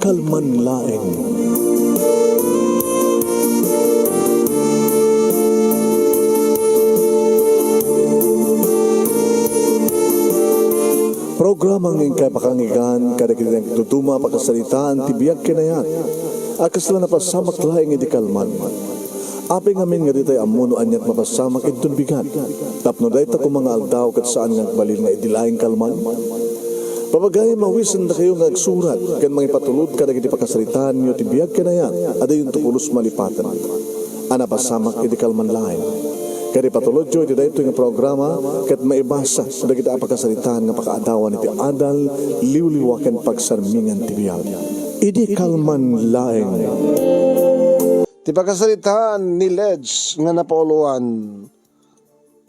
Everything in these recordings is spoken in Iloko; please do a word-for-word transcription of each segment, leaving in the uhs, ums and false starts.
Kalman laeng. Programa nga inkay pakanggan kadagiti nagduduma a pakasaritaan ti biag ken ayat a kasla napasamak laeng idi kalman. Apay ngamin nga ditay ammo no aniat mapasamak inton bigat, tapno dayta koma nga aldaw ket saan nga agbalin nga idi laeng kalman? Papagayam, mawisendakayo nga agsurat ken mangipatulod kadagiti pakasaritaanyo ti biag ken ayat a diyonto pulos malipaten a napasamak idi kalman laeng. Ket ipatulodyo iti daytoy nga programa ket maibasa dagiti a pakasaritaan nga pakaadawan iti adal, liwliwa ken pagsarmingan ti biag. Idi kalman laeng. Ti pakasaritaan ni Ledge nga napauluan,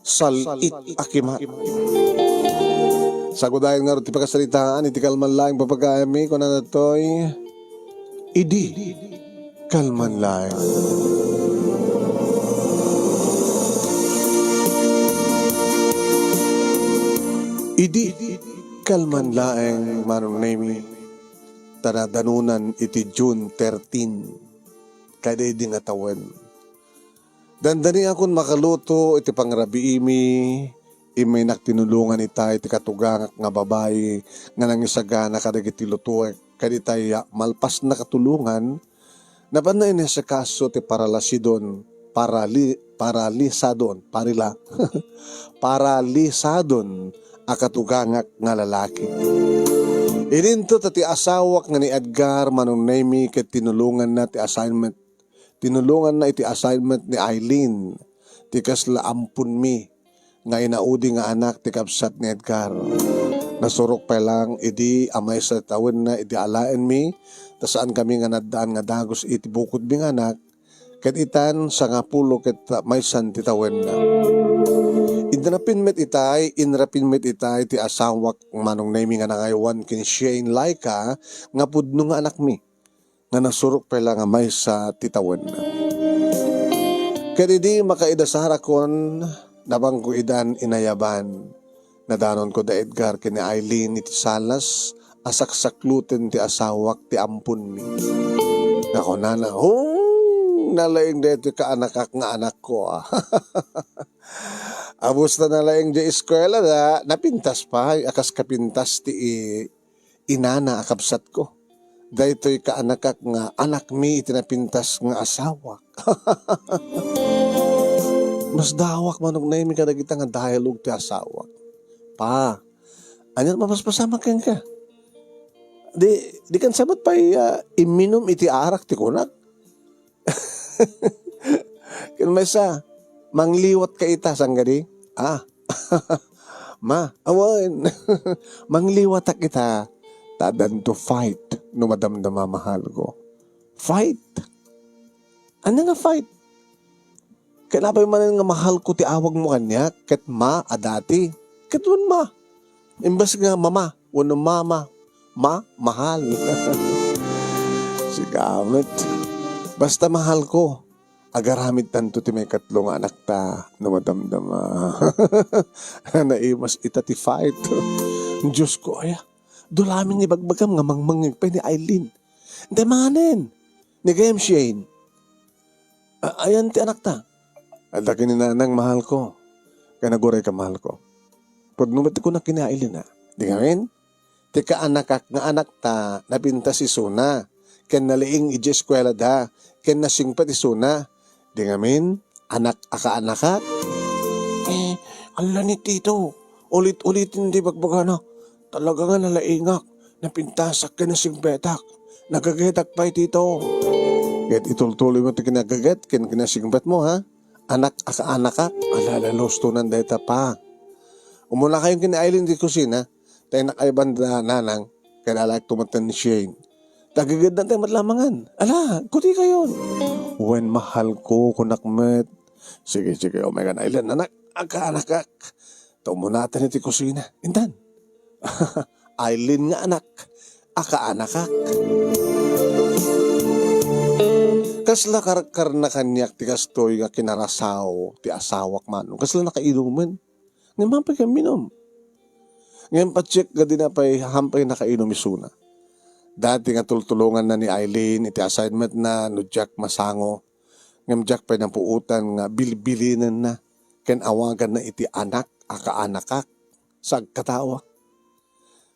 Sal-it a Kimat. Sagudayen ngarud ti pakasaritaan iti kalman laeng, papagayammi, kunana daytoy, idi kalman laeng. Idi kalman laeng, Manong Nemy, ta nadanunan iti June thirteen, kadaydi nga tawen. Dandaniakon makaluto iti pangrabiimi, immaynak tinulongan itay ti katugangak nga babai nga nangisagana kadagiti lutoek, ket itay a malpasna katulongan, napanna inasikaso ti paralasidon, parali-, paralisadon, parila-, paralisadon a katugangak nga lalaki. Idinto ta ti asawak nga ni Edgar, Manong Nemy, ket tinulonganna ti assignment Tinulonganna iti assignment ni Eileen ti kasla amponmi nga inaudi nga anak ti kabsat ni Edgar. Nasurok pay laeng idi a maysa ti tawenna idi alaenmi, ta saankami nga naddaan nga dagus iti bukodmi nga anak, ket itan, sangapulo ket maysan ti tawenna. Inrapin met itay, inrapin met itay ti asawak, Manong Nemy, nga nangaywan ken Shane Laika nga pudno nga anakmi. nga nasurok pay laeng a maysa ti tawenna. Ket idi makaidasarakon, napangko idan inayaban. Nadanonko da Edgar ken ni Eileen iti salas a saksakloten ti asawak ti amponmi. Nga kunana, "Hong, nalaing daytoy kaanakak nga anakko, a." Apos ta nalaing diay eskuela da, napintas pay a kas kapintas ti i-, inana a kabsatko. Daytoy kaanakak nga anakmi iti napintas nga asawak. Masdaawak, Manong Nemy, kadagita nga dialogue ti asawak. Pa, ania ti mapaspasamak kenka? Di, dikan sa met pay, ah, imminum iti arak ti kunak? Ken maysa, mangliwatka ita, saan kadi? Ah, ma, awan. Mangliwatak ita, ta addanto fight no madamdama mahalko. Fight? Ania nga fight? Ken apay manen nga mahalko ti awagmo kaniak, ket ma a dati, ket wen ma. Imbes nga mama wenno mama, ma, mahal. Sika met. Basta mahalko, agaramidtanto ti maikatlo nga anakta no madamdama. Naimas ita ti fight. Diosko, aya, dulamin nga ibagbagam nga mangmangngeg pay ni Eileen. Dayta manen, ni gayam Shane. A-, ayan ti anakta? Adda ken ni nanang, mahalko. Ken aguray ka, mahalko. Pudno met ti kunak ken ni Aileen, a. Di ngamin, ti kaanakak nga anakta, napintas isuna. Ken nalaing idiay eskuela da. Ken nasingpet isuna. Di ngamin, anak a kaanakak? Eh, ala ni Tito. Ulit-ulitin ti bagbagana. Talaga nga nalaingak. Napintasak ken nasingpetak. Nagagetak pay, Tito. Ket itultuloy mo ti kinagaget ken kinasingpet mo, ha? Anak a kaanakak. Ala, ala, lustonan dayta, pa. Umunakayon ken ni Aileen ti kusina. Ta innak-ayban da nanang, ken alaekto met ni Shane. Tagigeddan tayo met lamangan. Ala, kutikayon. Wen, mahalko, kunak met. Sige, sige, umaykan, Aileen, anak a kaanakak. Ta umunaten iti kusina. Intan. Aileen nga anak a kaanakak. Kasla karkarna kaniak ti kastoy nga kinarasaw ti asawak, Manong. Kasla nakainumen. Ngem hampay ka minum. Ngem pacheck nga di na pay hampay nakainom isuna. Dati nga tultulonganna ni Eileen iti assignmentna no diak masango. Ngem diak pay napuotan nga bilbilinenna ken awaganna iti anak a kaanakak sa agkatawa.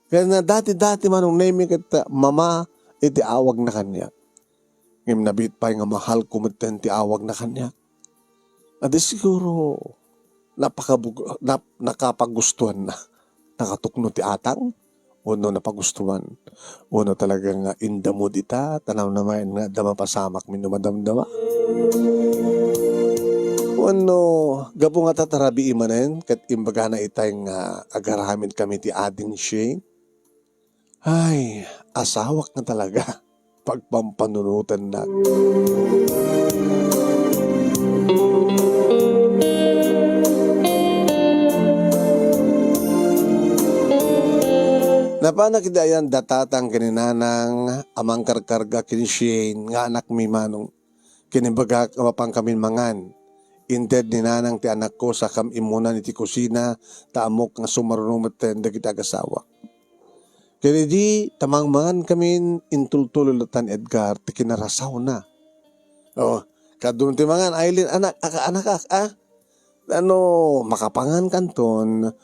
Ken dati-dati manong Nemi ket mama iti awagna kaniak. Ngem nabiit pay nga mahalko metten ti awagna kaniak. Adi siguro napakabug-, nap-, nakapagustuanna. Nakatukno ti atang, wenno napagustuan, wenno talaga nga in the mood ita, ta namnamaen nga adda mapasamak wenno madamdama. Wenno gapu nga tatarabii manen, ket imbagana itay nga agaramid kami ti ading Shane. Ay, asawak nga talaga. Pagpampanunotannak. Napanak iti ayan da tatang ken ni nanang a mangkarkarga ken Shane nga anakmi manong. Ken imbagak a mapan kamin mangan. Inted ni nanang ti anakko sa kam-, immunan iti kusina ta ammok nga sumaruno metten dagiti agasawak. Ket idi ta mangmangan kamin, intultulo latta ni Edgar ti kinarasawna. O, kaduam ti mangan, Aileen, anak, aka-, anakak, a? Ano, makapangan kanton,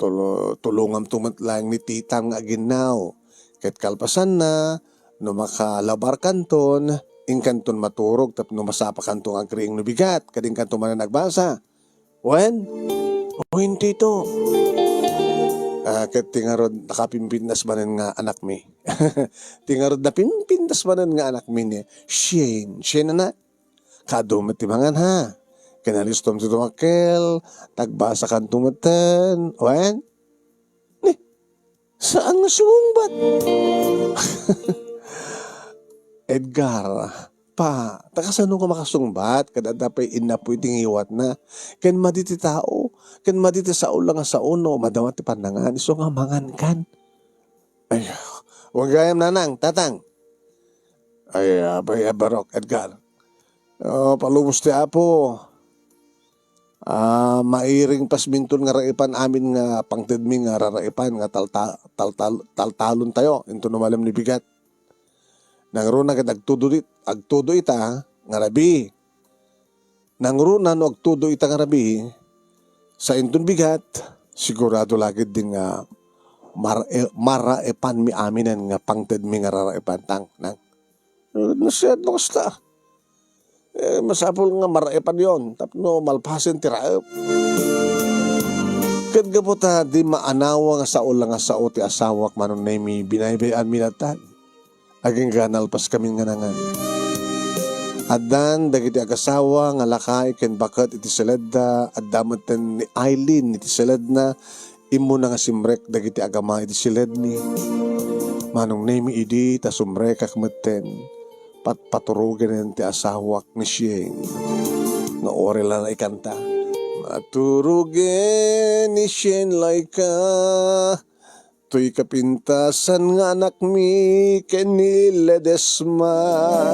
tulo-, tulongamto met laeng ni titam nga aginnaw. Ket kalpasanna, no makalabar kanton, inkanton maturog tapno masapa kanto nga agriing no bigat, ket inkanto manen agbasa. Wen? O, inti to. Ah, ket ti ngarud nakapimpintas manen nga anakmi. Ti ngarud napimpintas manen nga anakmi ni Shane. Shane, anak? Kaduam met ti mangan, ha? Ken alistom ti tumakkel, ta agbasa kanto metten. Wen? Ni, saan nga sumungbat? Edgar, pa, ta kasano nga makasungbat? Ket adda pay innapoy ti ngiwatna. Ken madi ti tao, ken madi ti sao la nga sao no madawat ti pannangan, isu nga mangankan. Ay, wen gayam nanang, tatang. Ay, apay, barok, Edgar. O, palubos ti Apo. Ah, mairing pasminton nga raipan amin nga pangtedmi nga raraipan nga talta-, taltal-, taltalontayo inton umalem ni bigat. Nangruna ket agtudo dit-, agtudo ita nga rabii. Nangruna no agtudo ita nga rabii, sa inton bigat, sigurado lagid din nga mar-, e-, maraipanmi aminen nga pangtedmi nga raraipan tang, nang. Eh, nasayaat no kasta. Eh, masapul nga maraipan yon, tapno malpasen ti raep. Ket gapu ta di maanawa nga sao la nga sao ti asawak manong Nemi, binaybay-anmi latta. Agingga nalpas kamin nga nangan. Addan dagiti agasawa nga lakay ken baket iti siledda, adda metten ni Aileen iti siledna, immuna nga simrek dagiti agama iti siledmi. Manong Nemi idi ta sumrekak metten, patpaturogen ti asawak ni Shane nga orela la ikanta. Maturogen ni Shane Laika. Toy kapintasan nga anakmi ken ni Ledesma.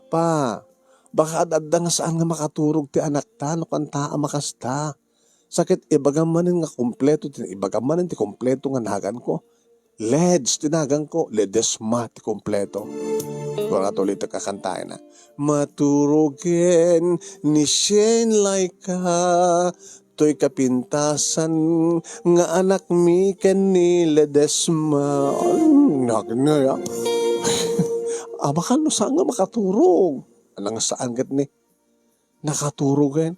Pa, baka ad-adda nga saan nga makaturog ti anakta no kanta a makasta. Sa ket ibagam manen nga kompleto ti, ibagam manen ti kompleto nga naganko. Leds ti naganko, Ledesma ti kompleto. Kung ato ulit kakantaen na. Maturogen ni Shane Laika, toy kapintasan nga anakmi ken ni Ledesma. Ay, nagna ya. Abakan no saan nga makaturog. Anang saan ket ni? Nakaturogen.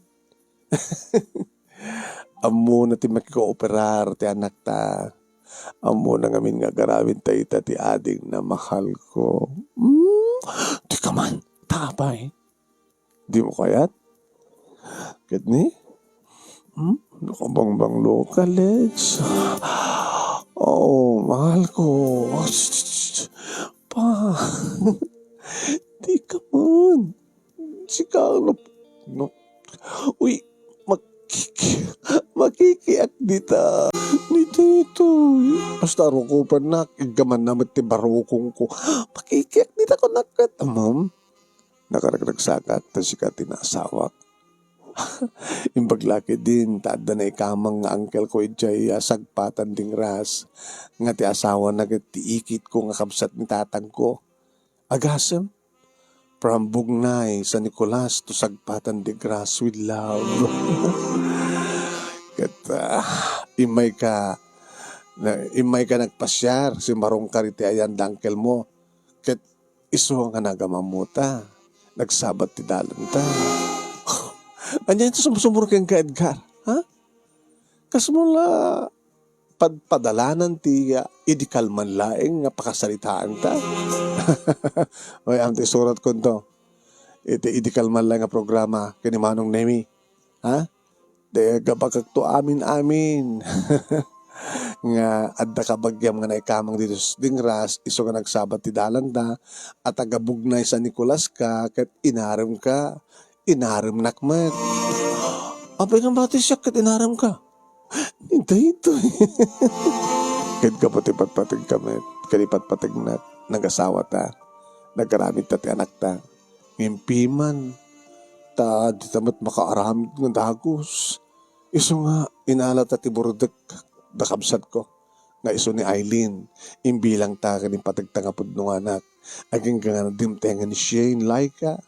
Ammona ti makikooperar ti anakta. Ammona ngamin nga agaramid ta ita ti ading na mahal ko. Hmm? Di ka man, tapay. Di mo kayat? Ket ni? Hmm? Nakabangbanglo ka, Lex. Oh, mahal ko. Pa. Di ka man. Sika, no, no. Uy, makiki-, makikiak dita. Ni Titoy. Basta arukopennak, iggamanna met ti barukongko. Makikiak dita, kunak ket, ma'am. Nakaragsakat ta sika ti naasawak. Imbag la ketdin ta adda naikamang nga angkelko idiay a sagpatan dingras, nga ti asawana ket ti ikitko nga kabsat ni tatangko. Agasem, from Bugnay, San Nicolas to Sagpatan de Gras with love. Ket, ah, immayka, na, immayka nagpasiar, simmarongka iti ayan da angkelmo. Ket isu nga nagamamuta, nagsabat ti dalanta. Ania iti sumsumur kenka, Edgar? Ha? Kasmo la padpadalanan ti, ah, idi kalman laeng nga pakasaritaanta? Oy, am ti isuratko to. Iti idi kalman laeng nga programa ken ni Manong Nemi. Ha? Ti gabagakto amin-amin. Nga adda kabagiam nga naikamang ditoy dingras, isu nga nagsabat ti dalanta, a taga Bugnay San Nicolas ka, ket inaremka, inaremnak met. Apay nga mati siak ket inaremka? Ni daytoy. Ket gapu ti patpategka met, ket ipatpategnak, nagasawata, nagaramidta ti anakta. Ngem piman, ta dita met makaaramid nga dagus. Isu nga, inalata ti burdek da kabsatko, nga isu ni Aileen, imbilangta ken impategta nga pudno nga anak. Agingga nga dimtengen ni Shane, Laika.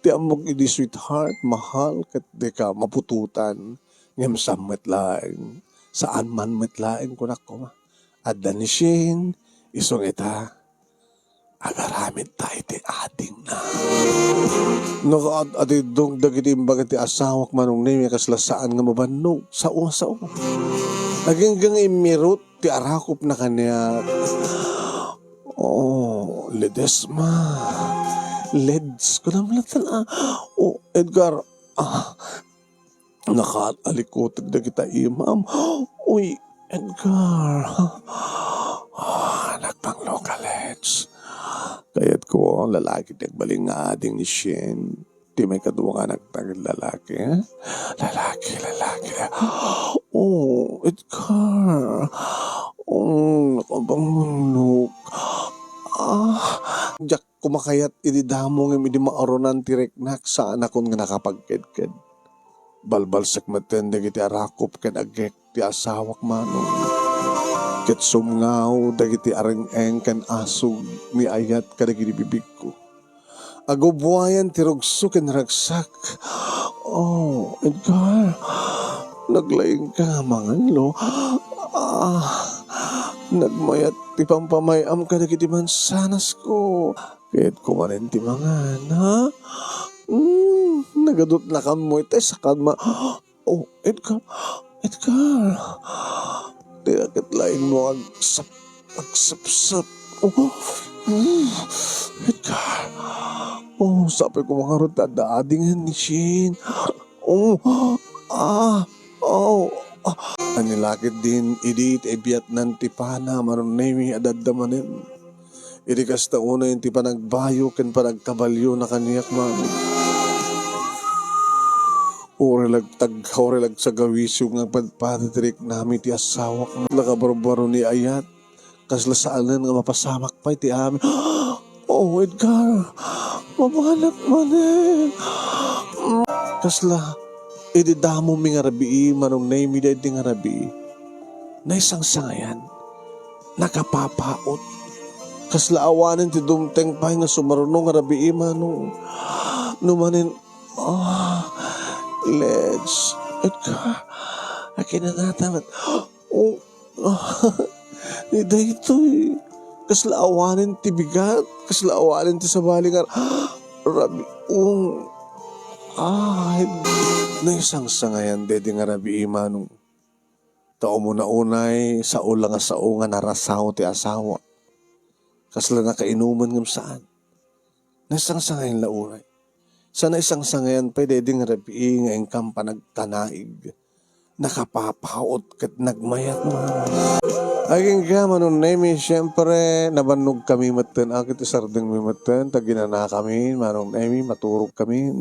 Ti ammok idi sweetheart, mahal, ket dika maputotan. Ngem saan met laeng, saan man met laeng, kunak koma. Adda ni Shane, isu nga ita. Agaramidta iti adingna. No, ad-, adiddong dagiti imbaga ti asawak, Manong Nemi, kasla saan nga mabannog. Sao, sao. Agingga nga immirot ti arakopna kaniak. Oh, Ledesma. Leds, kunam latta, ah. Oh, Edgar. Ah, nakaat-alikuteg dagita imam. Uy, Edgar. Ah, nagpanglo ka, Leds. Kayatko, lalaki ti agbalin nga ading ni Shane. Ti maikadua nga anak dagiti lalaki, eh? Lalaki, lalaki. Oh, Edgar. Oh, nakabangunok. Ah, diak kumakayat idi damo ngem idi maarunan ti riknak, saanakon nga nakapagkedked. Balbalsek metten dagiti arakop ken agek ti asawak, Manong. Ket sumngaw dagiti areng-eng ken asug ni ayat kadagiti bibigko. Agubbuayan ti rugso ken ragsak. Oh, Edgar, naglaingka nga mangan, lo. Ah, nagmayat ti pampamay-am kadagiti mansanasko. Kayatko manen ti mangan, ha? Mm, nagadutnakam mo itay sakan ma-, Oh, Edgar, Edgar. Di ket laeng no agsap-, agsapsap. Oh, mm, Edgar. Oh, sapay ko mangarod ta adda adingen ni Shane. Oh, ah, oh, ah. Ania la ketdin idi ti ibiatnan ti pana, Manong Nemi, adda manen. Idi kasta unay ti panagbayo ken panagkabalio na kaniak, Mami. Uray lagtag-, uray lagsagawisyo nga padpadi ti riknami ti asawak, Mami. Nakabarbaro ni ayat. Kasla saanen nga mapasamak pay ti amin. Oh, Edgar. Mabalak manen. Kasla, idi damo mi nga rabii, Manong Nemi, daydi nga rabii. Naisangsangayan. Nakapapaot. Kasla awanen ti dumteng pay nga sumaruno nga rabii, Manong. No manen, ah, Leds, Edgar, akinanata met. Oh, ah, ni daytoy. Kasla awanen ti bigat, kasla awanen ti sabali nga rabii. Ah, naisangsangayan daydi nga rabii, Manong. Ta umuna unay, sao la nga sao nga narasaw ti asawa. Kasla nakainuman ngem saan. Naisangsangayan la unay. Sa naisangsangayan pay daydi nga rabii nga inkam panagtanaig. Nakapapaot ket nagmayat man. Agingga, Manong Nemi, siempre, nabannog kami metten, agit isardeng mi metten, ta ginana kami, Manong Nemi, maturog kami.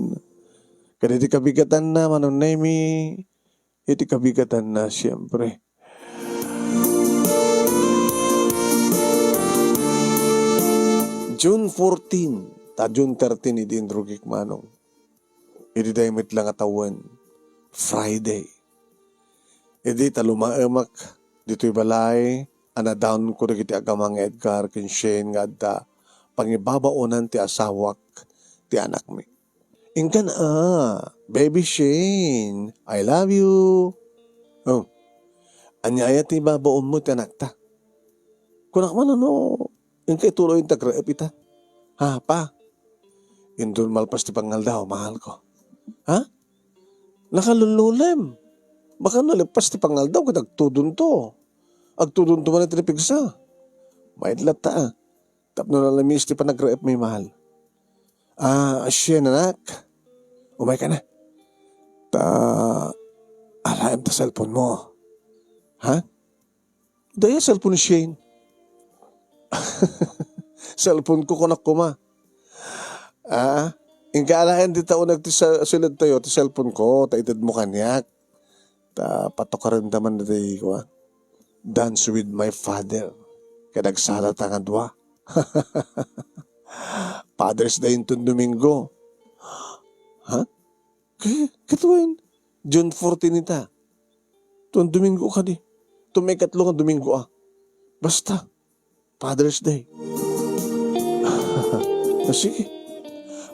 Ket iti kabigatanna, Manong Nemi, iti kabigatanna, siempre. June fourteen, ta June thirteen idi inrugik, Manong. Idi daymet la nga tawen, Friday. Idi ta lumaemek ditoy balay, anadawnko dagiti agama nga Edgar ken Shane nga adda pangibabaonan ti asawak ti anakmi. Inkan a, "Baby Shane, I love you." Oh, ania aya ti ibabaonmo iti anakta? Kunak man no, inka ituloy ti agraep ita. Ha, pa? Inton malpas ti pangaldaw, mahalko. Ha? Nakalullulem. Baka no lepas ti pangaldaw, ket agtudonto. Agtudonto man iti pigsa. Maitlatta, ah. Tapno nalamis ti panagraepmi, mahal. Ah, Shane, anak. Umayka na. Ta, alaem ta cellphone mo. Ha? Daya cellphone ni Shane. Cellphone ko, kunak koma. Ah, inka alaen dita uneg ti sa-, siledtayo ti cellphone ko, ta itedmo kaniak. Ta patukarenta man dayta, kua, Dance with My Father. Ket agsalata nga dua. Father's Day inton Domingo. Ha? Ke-, ket wen? June fourteen ita. Ton Domingo kadi. Ton maikatlo nga Domingo, ah. Basta, Father's Day. Ah, sige.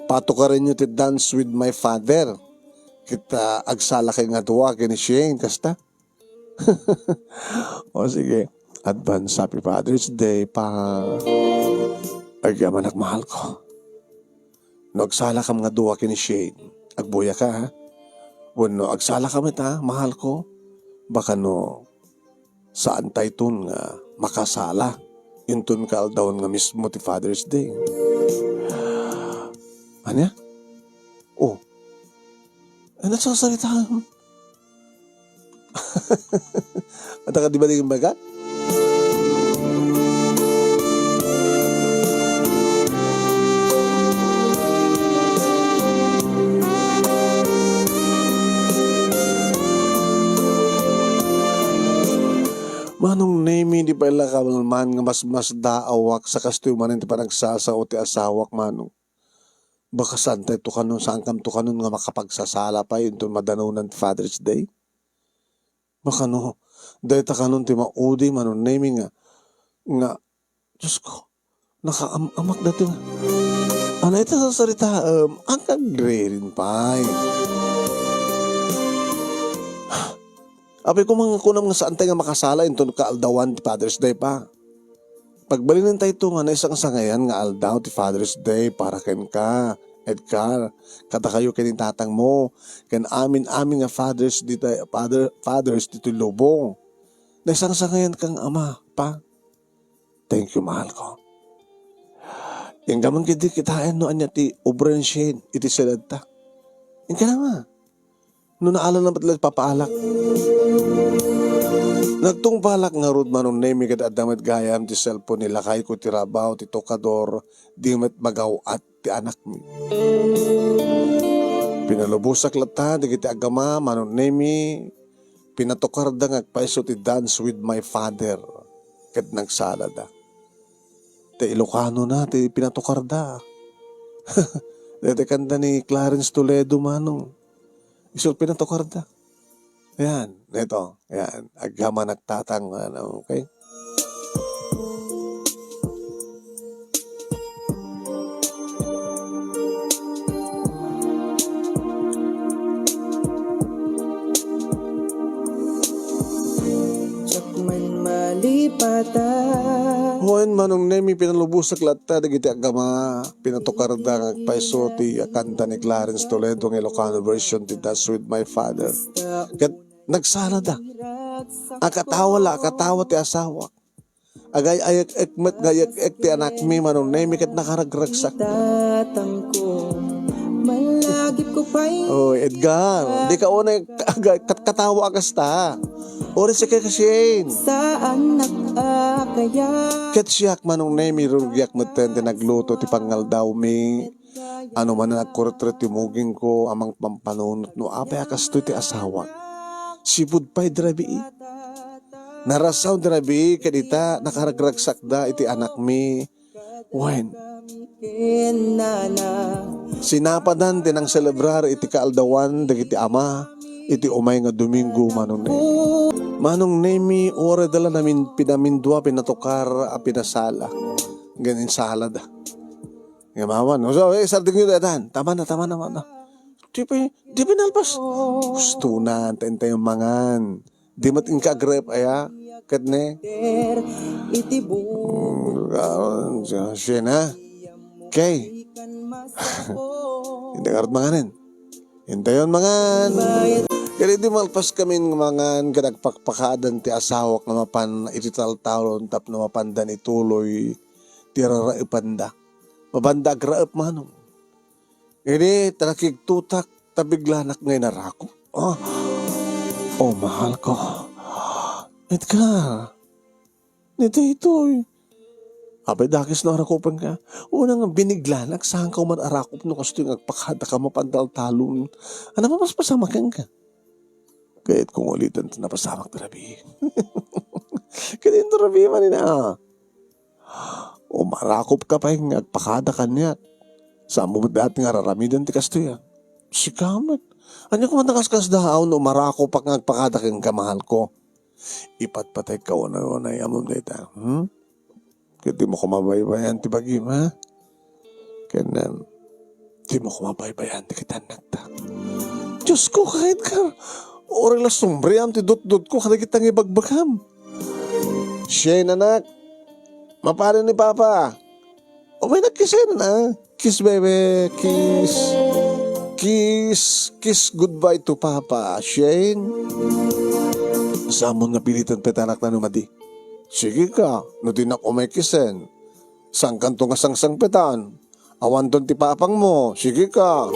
Patukarenyo ti Dance with My Father. Ket, ah, agsalakay nga dua ken ni Shane, kasta? O sige. Advance Happy Father's Day, pa. Agyamanak, mahalko. No agsalakam nga dua ken ni Shane, agbuyaka, ha? Wenno agsalakam ita, mahalko? Baka no, saantayton nga makasala inton kaaldawan nga mismo ti Father's Day. Ania? Oh. Ano sa salita? Ata ka di ba di kumbaga? Manong Nemi, di pay la kamalman nga masmasdaawak sa kastoy manen ti panagsasao ti asawak, Manong. Baka saantayto kanon, saankamto kanon nga makapagsasala pay inton madanonan ti Father's Day? Baka no, dayta kanon ti maudi, Manong Nemi, nga, nga, Diyos ko, nakaam-amak dati nga. Ano ito sa salita? Um, ang kagririn pay. Apay ko, mga kunam nga saantay nga makasala inton kaaldawan ti Father's Day pa. Pagbalinentayto nga naisangsangayan nga aldaw ti Father's Day para kenka, Edgar, kadakayo ken ni tatangmo, ken amin-amin nga fathers dita-, father, fathers ditoy lubong. Naisangsangayan kang ama, pa. Thank you, mahalko. Inka man ketdi kitaen no ania ti obra ni Shane iti siledta. Inka na nga. No naalan na met la ti papaalak. Nagtungpalak ngarud, Manong Nemi, ket adda met gayam ti cellphone ni lakayko ti rabaw ti tokador, di met magaw-at ti anakmi. Pinalubosak latta dagiti agama, Manong Nemi, pinatokarda nga agpayso ti Dance with My Father, ket nagsalada. Ti Ilocano na ti pinatokarda. Dayta kanta ni Clarence Toledo, Manong. Isu ti pinatokarda. Ayan, ito. Ayan, agyamanak, tatang, ano, okay? Diak man malipatan. Wen, Manong Nemi, pinalubosak latta dagiti agama, pinatokarda nga agpayso ti kanta ni Clarence Toledo nga Ilocano version ti Dance with My Father. Ket nagsalada. Akatawa la, akatawa ti asawa. Agay-ayek-ek met nga ayek-ek ti anakmi, Manong Nemi, ket nakaragragsak. Tatangko, malagip ko pa'y Oh, Edgar, di ka unay ag-, kat-, katawa a kasta. Uri si Kekasien. Saan nakakaya? Ket siak, Manong Nemi, rugiak metten ti nagluto ti pangaldawmi. Ano manen, agkuretret ti mugingko a mangpampanunot no apay a kastoy ti asawak. Sipud pay di rabii. Narasaw di rabii ket ita, nakaragragsakda iti anakmi. Wen, Sinapadan ti nangselebrar iti kaaldawan dagiti ama iti umay nga Domingo, Manong Nemi. Manong Nemi, uray da la namin-, pinamindua, pinatukar a pinasala. Ngem insalada. Ngem awan. So, eh, sardengyo daytan. Tama na, tama na, tama na. Di pa, di pa nalpas. Gusto na, tayo-tayo mangan. Di met inka agrep aya, ket ne? Iti bu- Mm, ah, siya, siya na. Okay. Hindi ka manganen. Intayon mangan. Ket idi malpas kami nga mangan, ket agpakpakaadan ti asawak nga mapan iti taltalon tapno mapandan ituloy ti raraepanda. Mapanda agraep, Manong. Idi ta nakigtutak, ta biglanak nga inarakop. Ah. Oh, mahal ko. Edgar, ni daytoy. Apay dakes no arakupenka. Una nga biniglanak, saanka man arakop no kastoy nga agpakada ka mapan taltalon. Ano, mapaspasamak kenka? Kayat kong ulitan ti napasamak ti rabii. Kadi ito rabii man ina. Umarakop ka pay nga agpakada kaniak. Saan mo met dati nga raramiden ti kastoy, a? Sika met. Ania koma ta kaskasdaaw no umarakop ka nga agpakada kenka, mahal ko? Ipatpatay ka unay-unay, ammom dayta, hmm? Ket dimo ko mabaybayan ti bagim, ha? Ken, em, dimo ko mabaybayan ti kitannakta. Diyos ko, kahit ka, uray la sumbriam ti dutdot ko kadagita nga ibagbagam. Shane, anak, mapanen ni Papa. Umay nagkisen, a? Kiss, baby, kiss. Kiss, kiss goodbye to Papa, Shane. Saan mo nga pilitan pay ti anakta no madi? Sige ka, no dinak umay kisen. Saankanto nga sangsangpetan? Awanton ti papangmo. Sige ka.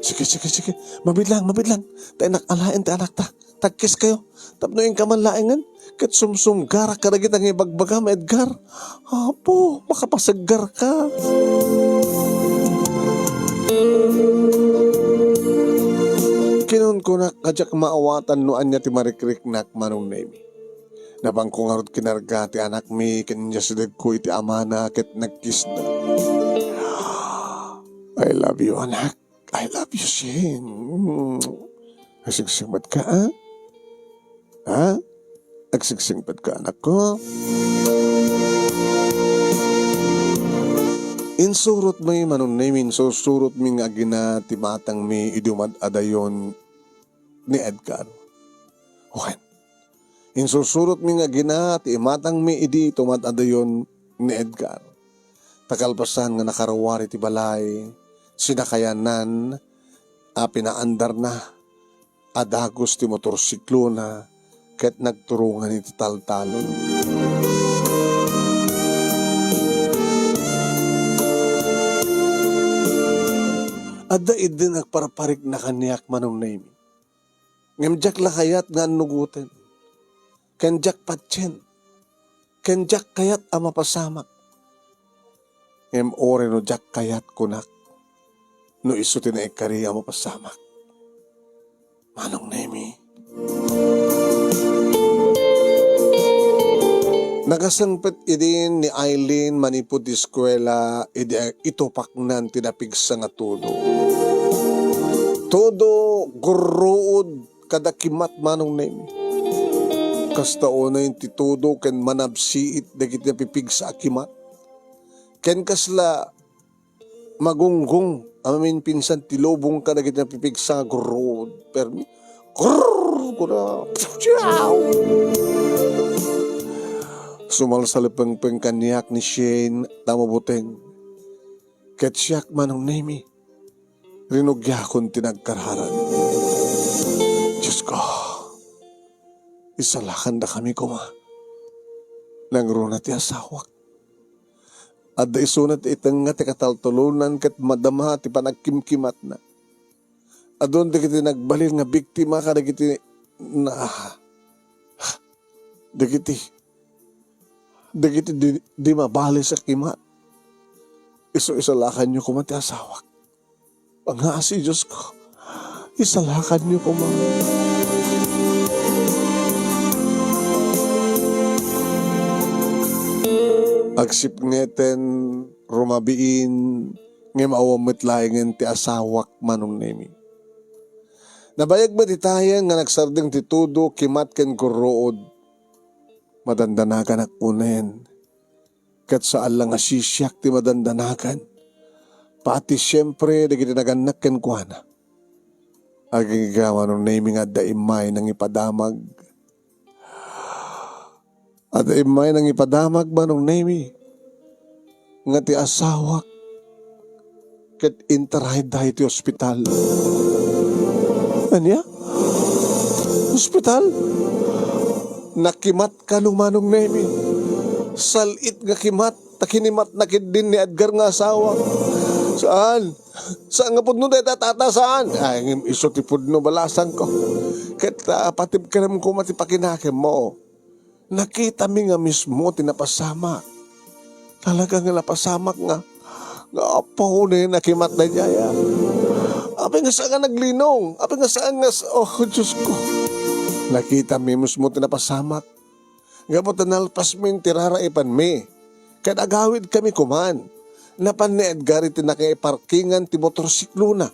Sige, sige, sige. Mabitlang, mabitlang. Ta inak alaen ti anakta. Tagkiskayo. Tapno inka man laengen, ket sumsumgarak kadagita nga ibagbagam, Edgar. Apo, makapasaggar ka. Kinunkunak a diak maawatan no ania ti marikriknak, Manong Nemi. Napangko ngarud kinarga ti anakmi ken inyasidegko iti amana ket nagkisna. "I love you, anak. I love you, Shane." Mm. Agsingsing met ka, a? Ha? Agsingsing met ka, anak ko? Insurotmi, Manong Nemi, insursurotmi nga agina ti matangmi idi umad-adayon ni Edgar. Wen, insursurotmi nga agina ti imatangmi idi tumad-adayon ni Edgar. Ta kalpasan nga nakaruar iti balay, sinakayanna a pinaandarna a dagus ti motorsiklona ket nagturongan iti taltalon. Adda idin agparparikna kaniak, Manong Nemi. Ngem diak la kayat nga annugoten, ken diak patien, ken diak kayat a mapasamak. Ngem uray no diak kayat, kunak, no isu ti naikari a mapasamak. Manong Nemi. Nakasengpet idin ni Aileen manipud eskuela idi itupaknan ti napigsa nga todo. Todo gurruod kada kimat, Manong Nemi. Kasta unay ti todo ken manabsiit dagiti napipigsa a kimat. Ken kasla magunggong a maminpinsan ti lubong kadagiti napipigsa nga gurruod. Permi, grrrr, kuna, ciao! Sumalsalipengpeng kaniak ni Shane ta mabuteng. Ket siak, Manong Nemi, rinugiakon ti nagkararag. Diyos ko, isalakandakami koma. Nangruna ti asawak. Adda isuna ti itengnga ti kataltalonan ket madama ti panagkimkimatna. Adun dagiti nagbalin nga biktima kadagiti na-, dagiti, dagiti di, di mabales a kimat. Isu-isalakanyo koma ti asawak. Pangngaasim, Diyos ko, isalakanyo koma. Agsipngeten rumabiin, ngem awan met laengen ti asawak, Manong Nemi. Nabayag met itayen nga nagsardeng ti tudo, kimat ken kurruod. Madandanaganak unen. Ket saan la nga sisiak ti madandanagan. Pati siempre dagiti nagannak kenkuana. Agingga, Manong Nemi, nga adda immay nangipadamag. Adda immay nangipadamag, Manong Nemi, nga ti asawak ket intaray da iti ospital. Ania? Ospital? Nakimat kano, Manong Nemi? Sal-it nga kimat, ta kinimatna ketdin ni Edgar nga asawa. Saan? Saan nga pudno dayta, tata, saan? Ay, ngem isu ti pudno balasangko. Ket, ah, patibkerem koma ti pakinakemmo. Nakitami nga mismo ti napasamak. Talaga nga napasamak nga, nga apo ni nakimat daydiay, ah. Apay nga saan nga naglinong? Apay nga saan nga s-, oh, Diyos ko. Nakitami mismo ti napasamak. Gapu ta nalpasmi ti raraipanmi. Ket agawidkami koman. Napan ni Edgar iti nakaiparkingan ti motorsiklona.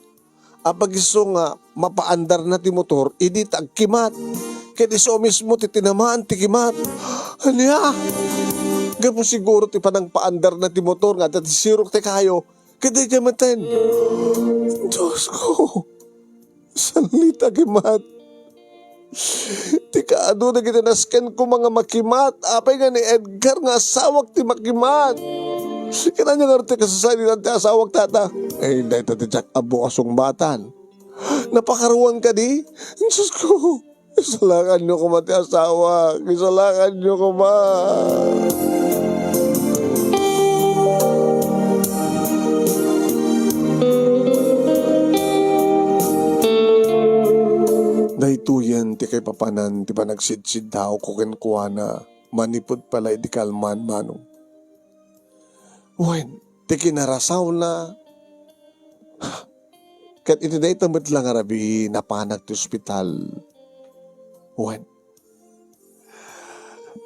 Apagiso nga mapaandarna ti motor idi ta agkimat. Ket isu mismo ti tinamaan ti kimat. Ania? Gapu siguro ti panangpaandarna ti motor nga adda ti sirok ti kayo. Ket daydiay metten. Dios ko. Saan ti kimat? Ti kaadu dagiti nasken koma nga makimat. Apay nga ni Edgar nga asawak ti makimat? Ket ania ngarud ti kasasaitan ti asawak, tata? Ay, dayta ti diak ammo a sungbatan. Napakaruan kadi? Diyos ko, isalakanyo koma ti asawak. Isalakanyo koma. Daytoyen ti kaipapanan ti panagsidsiddawko kenkuana manipud pala idi kalman, Manong. Wen, ti kinarasawna, ket iti dayta met la nga rabii, napanak ti ospital. Wen,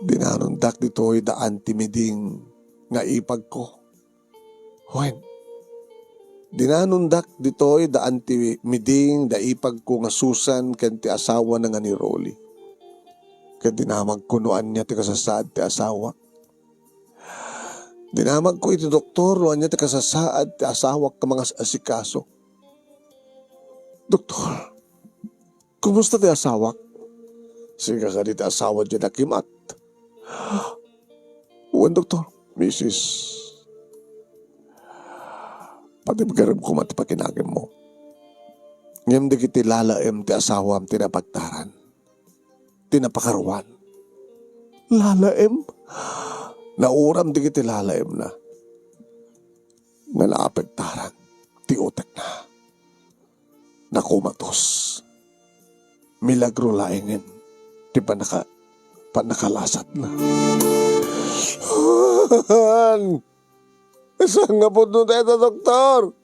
dinanondak ditoy da Auntie Miding nga ipagko. Wen, dinanondak ditoy da Auntie Miding, da ipagko nga Susan, ken ti asawana nga ni Rolly. Ket dinamagko no ania ti kasasaad ti asawak. Dinamagko iti doktor no ania ti kasasaad ti asawak nga mangas-asikaso. "Doktor, kumusta ti asawak?" "Sika kadi ti asawa diay nakimat?" "Wen, doktor, misis." "Patibkerem koma ti pakinakemmo. Ngem dagiti lalaem ti asawam ti napagtaran, ti napakaruan." "Lalaem?" "Nauram dagiti lalaemna nga naapektaran ti utekna. Nakomatos. Milagro laengen ti pannaka-, pannakalasatna." "Saan nga pudno dayta, doktor?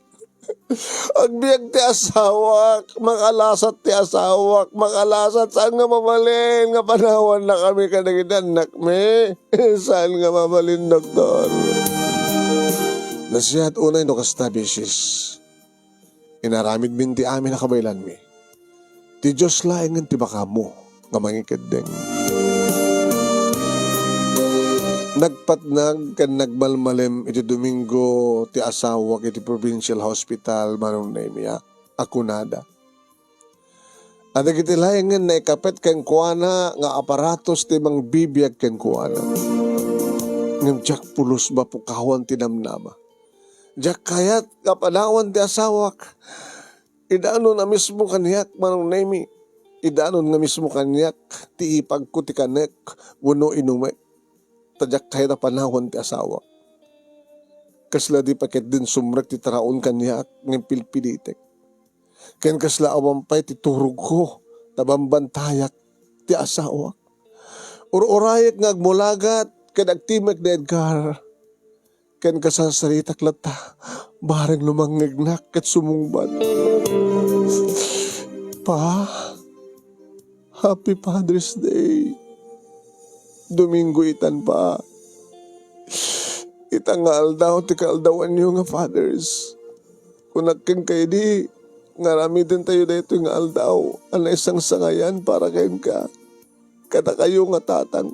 Agbiag ti asawak, makalasat ti asawak, makalasat, saan nga mabalin nga panawannakami kadagiti annakmi? Saan nga mabalin, doktor?" "Nasayaat unay no kasta, misis. Inaramidmin ti amin a kabaelanmi. Ti Dios laengen ti makaammo nga mangikeddeng." Nagpatnag ken nagmalmalem iti Domingo ti asawak iti Provincial Hospital, Manong Nemi, a kunada, a dagiti laengen naikapet kenkuana nga aparatos ti mangbibiag kenkuana. Ngem diak pulos mapukawan ti namnama. Diak kayat nga panawan ti asawak. Idanon a mismo kaniak, Manong Nemi. Idanon nga mismo kaniak ti ipagko ti kanek wenno inumek. Ta diak kayat a panawan ti asawak. Kasla di pay ketdin sumrek ti taraon kaniak ngem pilpilitek. Ken kasla awan pay ti turogko ta bambantayak ti asawak. Ur-urayek nga agmulagat ken agtimek ni Edgar. Ken kasarsaritak latta, bareng no mangngegnak ket sumungbat. Pa, Happy Father's Day. Domingo itan, Pa. Ita nga aldaw ti kaaldawanyo nga Father's. Kunak kenka idi nga aramidentayo daytoy nga aldaw a naisangsangayan para kenka. Kadakayo nga tatang.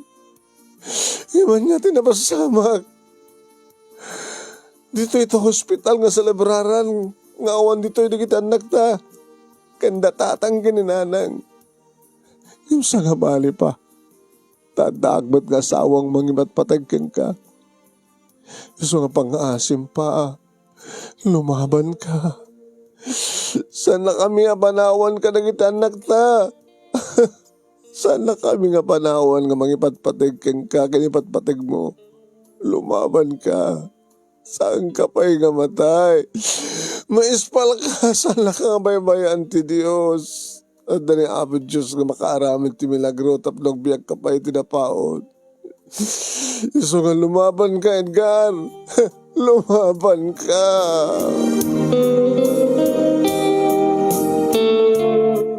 Ngem ania ti napasamak? Ditoy ta hospital nga selebraran nga awan ditoy dagiti annakta. Ken da tatang ken ni nanang. Ngem sangabali pa. Ta addaak met nga asawang mangipatpateg kenka. Isu nga pangngaasim pa, lumabanka. Saannakami a panawan kadagiti annakta. Saannakami nga panawan nga mangipatpateg kenka ken ipatpategmo. Lumabanka. Saanka pay nga matay. Maispalka, saannaka nga baybay-an ti Dios. Adda ni Apo Dios nga makaaramid ti milagro tapno agbiagka pay iti napaut. Isu nga lumabanka, Edgar. Lumabanka.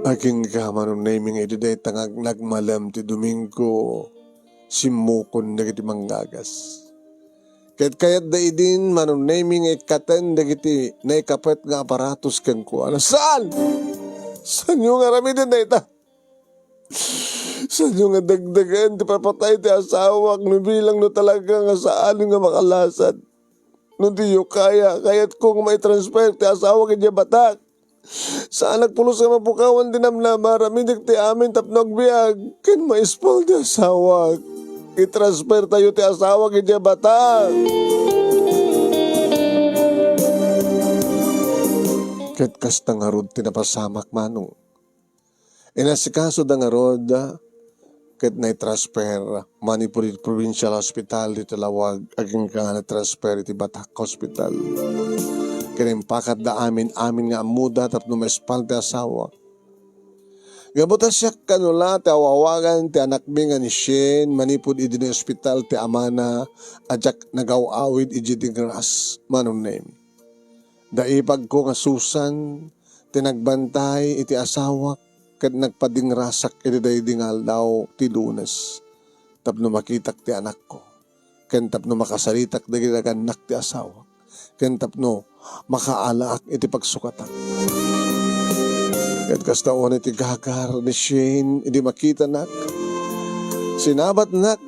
Agingga, Manong Nemy, nga idi dayta nga nagmalem ti Domingo, simmukon dagiti manggagas. Ket kayatda idin, Manong Nemy, nga ikkaten dagiti naikapet nga aparatos kenkuana. Saan? Saanyo nga aramiden dayta? Saanyo nga dagdagen ti papatay ti asawak no bilang no talaga nga saan nga makalasat? No diyo kaya, kayatko nga maitransfer ti asawak idiay batak. Saanak pulos nga mapukawan ti namnama, aramidek ti amin tapno agbiag, ken maispal ti asawak. Itransfer tayo ti asawak idiay batak. Ket kasta ngarud ti napasamak, Manong. Inasikasoda ngarud ket naitransfer manipud iti provincial hospital ditoy Laoag, agingga naitransfer iti Batak Hospital. Ket impakatda amin-amin nga ammoda tapno maispal ti asawak. Gapu ta siak kano la ti awawagan ti anakmi nga ni Shane manipud idi naospital ti amana a diak nagaw-awid idiay dingras, Manong Nemy. Daipagko nga Susan ti nagbantay iti asawak ket nagpadingrasak iti daydi nga aldaw ti Lunes tapno makitak ti anakko ken tapno makasaritak dagiti nagannak ti asawak ken tapno makaalaak iti pagsukatak. Ket kasta unay ti gagar ni Shane idi makitanak, sinabatnak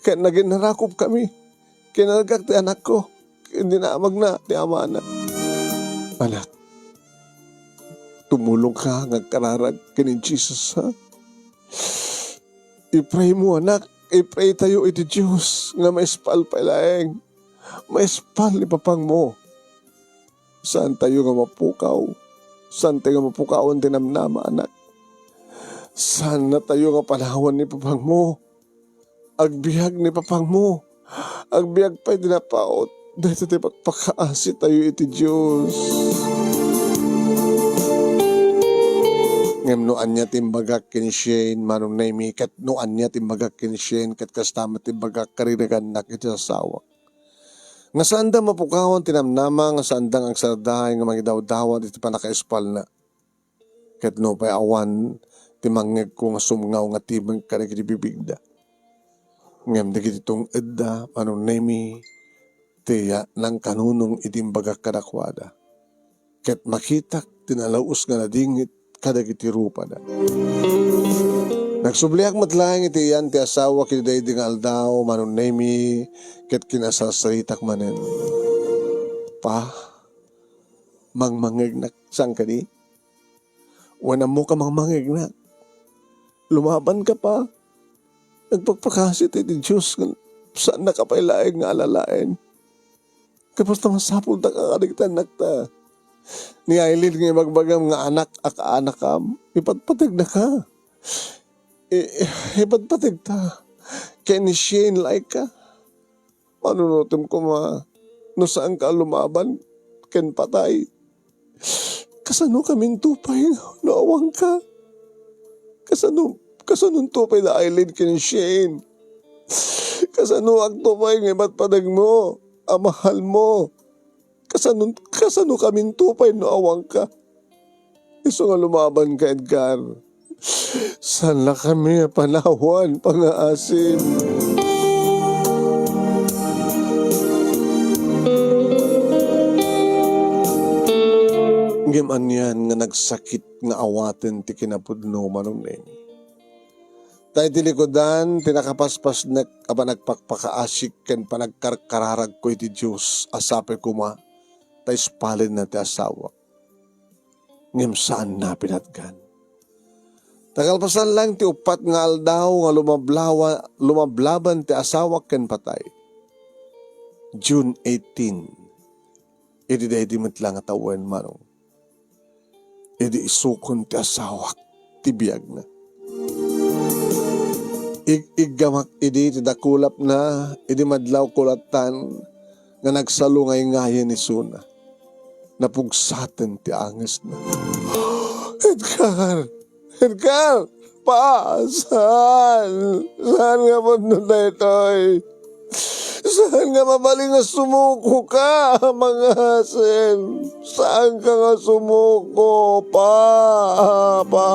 ket naginnarakopkami. Kinargak ti anakko ken dinamagna ti amana. Anak, tumulongka nga agkararag ken ni Jesus, ha? I-pray mo, anak. I-pray tayo iti Dios nga maispal pay laeng. Maispal ni papangmo. Saan tayo nga mapukaw? Saan tayo nga mapukawan ti namnama, anak? Saan na tayo nga panawan ni papangmo? Agbiag ni papangmo. Agbiag pay ti napaut. Dayta ti pakpakaasi tayo iti Dios. Ngem no ania ti imbagak ken Shane, Manong Nemy, ket no ania ti imbagak ken Shane, ket kasta met ti imbagak kadagiti nagannak iti asawak. Nga saanda mapukawan ti namnama, nga saanda nga agsarday nga mangidawdawat iti pannakaispalna. Ket nupay awan ti mangngegko nga sumngaw nga timeng kadagiti bibigda. Ngem dagiti tungedda, Manong Nemy, ti nangkanunong iti imbagak kadakuada. Ket makitak ti nalaus nga nadingit kadagiti rupada. Nagsubliak met laeng iti iyan ti asawak iti daydi nga aldaw, Manong Nemy, ket kinasarsaritak manen. Pa, mangmangngegnak, saan kadi? Wen ammok a mangmangngegnak. Lumabanka pa. Nagpakpakasi ti Dios nga saannaka pay laeng nga alalaen. Gapu ta masapultaka kadagiti annakta. Ni Aileen nga ibagbagam nga anak a kaanakam, ipatpategnaka. I-, ipatpategta. Ken ni Shane, like ka. Panunotem koma no saanka a lumaban ken patay. Kasano kaminto pay no awanka? Kasano, kasanonto pay da Aileen ken Shane? Kasanoakto pay nga ipatpategmo a mahalmo? Kasano, kasano kaminto pay no awanka? Isu nga lumabanka, Edgar. Saannakami a panawan, pangngaasim. Ngem anian nga nagsakit nga awaten ti kinapudno, Manong Nemi. Ta iti likudan ti nakapaspasnek a panagpakpakaasik ken panagkarkararagko iti Dios a sapay koma ta ispalenna ti asawak. Ngem saanna a pinatgan. Ta kalpasan lang ti uppat nga aldaw nga lumablawa-, lumablaban ti asawak ken patay. June eighteen, idi daydi met la nga tawen, Manong, idi isukon ti asawak ti biagna. Ig-iggamak idi ti dakulapna, idi madlaw kulatan nga nagsalungayngayen isuna. Napugsaten ti angesna. "Edgar! Edgar! Pa! Saan? Saan nga pudno daytoy? Saan nga mabalin nga sumuko ka, mangasen? Saan ka nga sumuko, Pa? Pa!"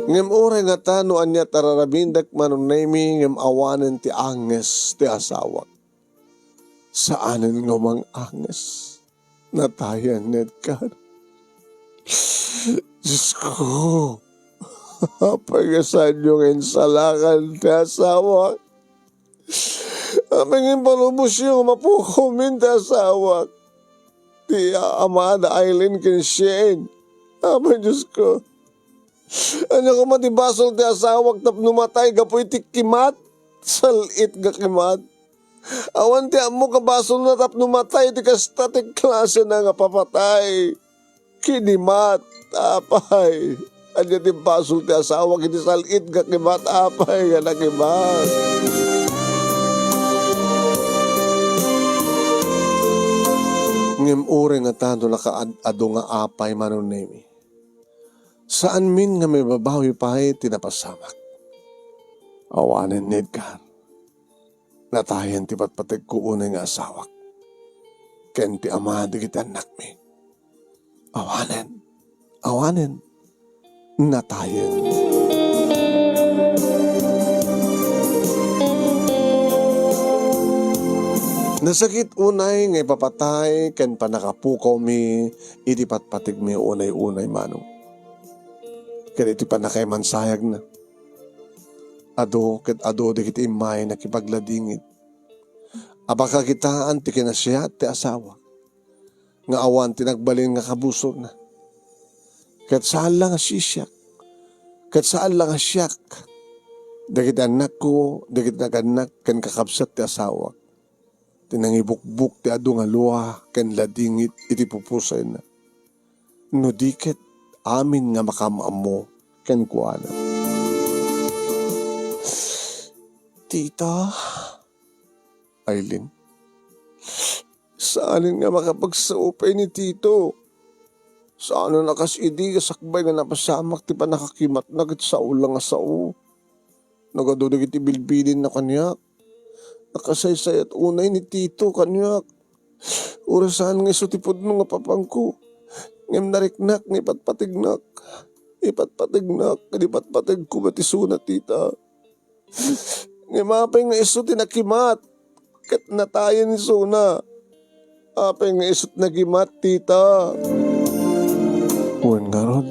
Ngem uray ngata no ania ti ar-aramidek, Manong Nemi, ngem awanen ti anges ti asawak. Saanen nga umang-anges. Natayen ni Edgar. Diyos ko, apay nga saanyo nga insalakan ti asawak? Apay nga impalubosyo nga mapukamin ti asawak? Ti ama da Aileen ken Shane. Apay, Diyos ko. Ania koma ti basol ti asawak tapno matay gapu iti kimat? Sal-it nga kimat. Awan ti ammok a basolna tapno matay ti kasta ti klasena nga papatay. Kinimat, apay. Ania ti basol ti asawak iti sal-it nga kimat, apay, nga nakimat? Ngem uray ngata no nakaad-adu nga apay, Manong Nemi. Saanmin nga maibabawi pay ti napasamak. Awanen ni Edgar. Natayen ti patpategko unay nga asawak ken ti ama dagiti annakmi. Awanen. Awanen. Natayen. Nasakit unay nga ipapatay ken pannakapukawmi iti patpategmi unay-unay, Manong. Ken iti pannakaimansayagna, adu ket adu dagiti immay nakipagladingit a pakakitaan ti kinasiat ti asawa nga awan ti nagbalin nga kabusorna. Ket saan la nga siak, ket saan la nga siak, dagiti annakko, dagiti nagannak ken kakabsat ti asawak, ti nangibukbok ti adu nga lua ken ladingit iti pupusayna. No di ket amin nga makaam-ammo kenkuana. Tita, Aileen, saanen nga makapagsao pay ni Tito. Saanen a kas idi nga sakbay nga napasamak ti pannakakimatna ket sao la nga sao. Nagadu dagiti bilbilinna kaniak. Nakasaysayat unay ni Tito kaniak. Uray saan nga isu ti pudno nga papanko. Ngem nariknak nga ipatpategnak. Ipatpategnak, ket ipatpategko met isuna, tita. Ngem apay nga isu ti nakimat, ket natayen isuna? Apay nga isu ti nakimat, tita? Wen ngarud,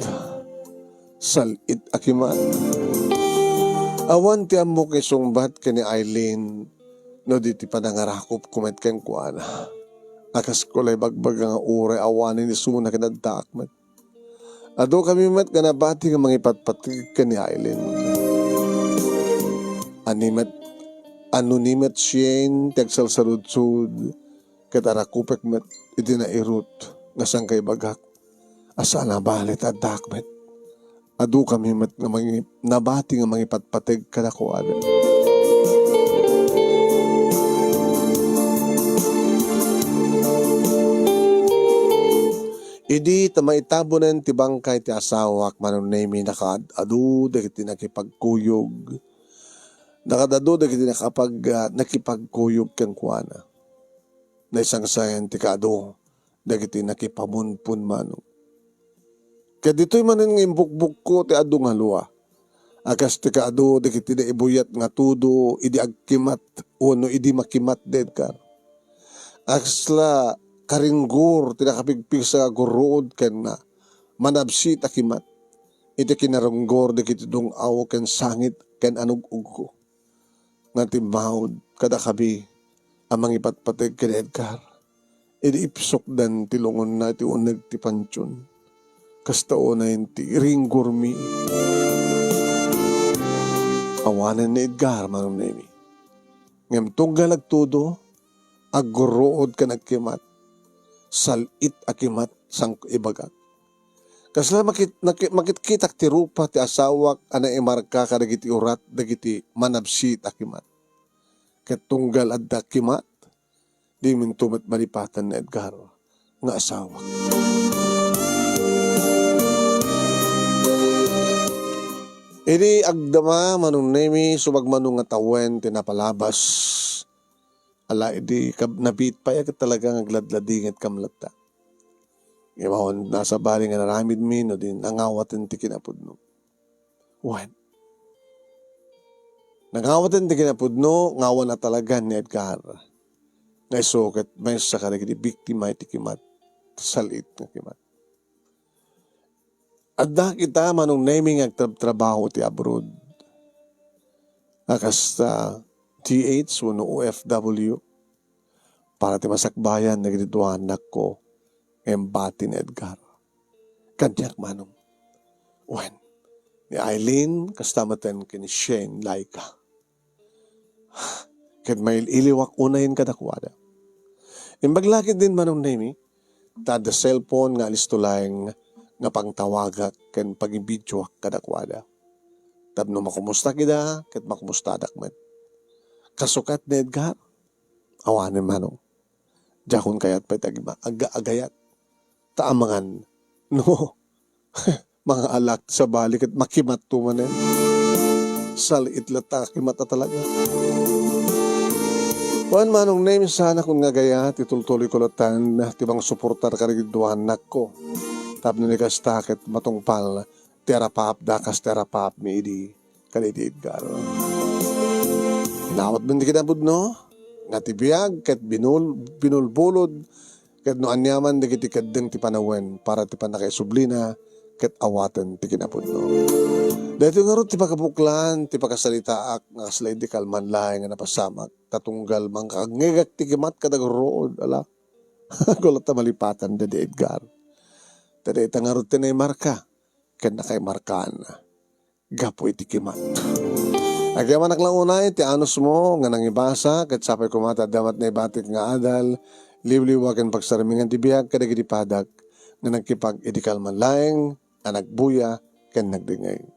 sal-it a kimat. Awan ti ammok nga isungbat ken ni Aileen no di ti panangarakupko met kenkuana. A kas ko la ibagbaga nga uray awanen isuna ket addaak met. Adukami met nga nabati nga mangipatpateg ken ni Aileen. Ani met, ano ni met Shane ti agsalsaludsod ket arakupek met iti nairut nga sangkaibagak a saan a bale ta addaak met. Adukami met nga mangi-, nabati nga mangipatpateg kadakuada. Idi ta maitabonen ti bangkay ti asawak, Manong Nemi, nakaad-adu dagiti nakipagkuyog. Nakaad-adu dagiti nakapag-, ah, nakipagkuyog kenkuana. Naisangsayan ti kaadu dagiti nakipamunpon, Manong. Ket ditoy manen nga imbukbukko ti adu nga lua. A kas ti kaadu dagiti naibuyat nga tudo idi agkimat wenno idi makimat da Edgar. Kasla karinggur ti nakapigpigsa nga agurruod ken manabsit a kimat iti kinarunggur dagiti dung-aw ken sangit ken anug-ugko. Nga timmawd kadakabi a mangipatpateg ken Edgar idi ipsukdan ti lungonna iti uneg ti pantion. Kasta unayen ti iringgurmi. Awanen ni Edgar, Manong Nemi. Ngem tunggal agtudo, aggurruod ken agkimat. Sal-it a kimat, sangko ibagak. Kasla makit-, naki-, makitkitak ti rupa ti asawak a naimarka kadagiti urat dagiti manabsit a kimat. Ket tunggal adda kimat, diminto met malipatan ni Edgar nga asawak. Idi agdama, Manong Nemi, subagmano nga tawen ti napalabas. Ala, idi kab-, nabiit pay a ket talaga nga agladladingetkam latta. Imaon, nasabali nga naramidmi no di nangawaten ti kinapudno. Wen, nangawaten ti kinapudno, ngawan a talaga ni Edgar. Nga isu ket maysa kadagiti biktima iti kimat, sal-it nga kimat. Adda kita, Manong Nemi, nga agtrabtrabaho iti abroad. A kasta T H wenno O F W. Para ti masakbayan dagiti dua annakko, nga imbati ni Edgar. Kaniak, Manong. Wen, ni Eileen, kasta met ken ni Shane, Laika. Ket mail-iliwak unayen kadakuada. Imbag la ketdin, Manong Nemi, ta adda cellphone nga alisto laeng nga pangtawagak ken pagibidioak kadakuada. Tapno makumustak ida, ket makumustadak met. Kasukat ni Edgar, awanen, Manong. Diakon kayat pay ti agima-, aga-agayat. Ta amangan, no, mangaalak sabali ket makimatto manen. Sal-it latta a kimat a talaga. Wen, Manong Nemi, saan a kun nga agayat, itultuloyko latta ti mangsuportar kadagiti dua annakko. Tapno ni kasta ket matungpal ti arapaapda kas ti arapaapmi idi kadagiti Edgar. Inawat met ti kinapudno nga ti biag ket binul-, binulbulod ket no aniaman dagiti keddeng ti panawen para ti pannakaisublina ket awaten ti kinapudno. Daytoy ngarud ti pakabuklan ti pakasalitaak nga kasla idi kalman laeng nga napasamak ta tunggal mangkangngegak ti kimat kadagurruod, ala. Gulat ta malipatan daydi Edgar. Ta dayta ngarud ti naimarka ken nakaimarkaanna gapu iti kimat. Agyamanak la unay ti anusmo nga nangibasa, ket sapay koma ta adda met naibatik nga adal, liwliwa ken pagsarmingan ti biag kadagiti padak nga nagkipag idi kalman laeng a nagbuya ken nagdengngeg.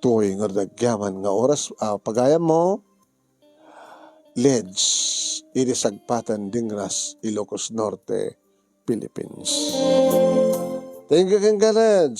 Tuy ngarud agyaman nga oras a pagayammo, Leds, idi Sagpatan, Dingras, Ilocos Norte, Philippines. Thank you kenka, Leds.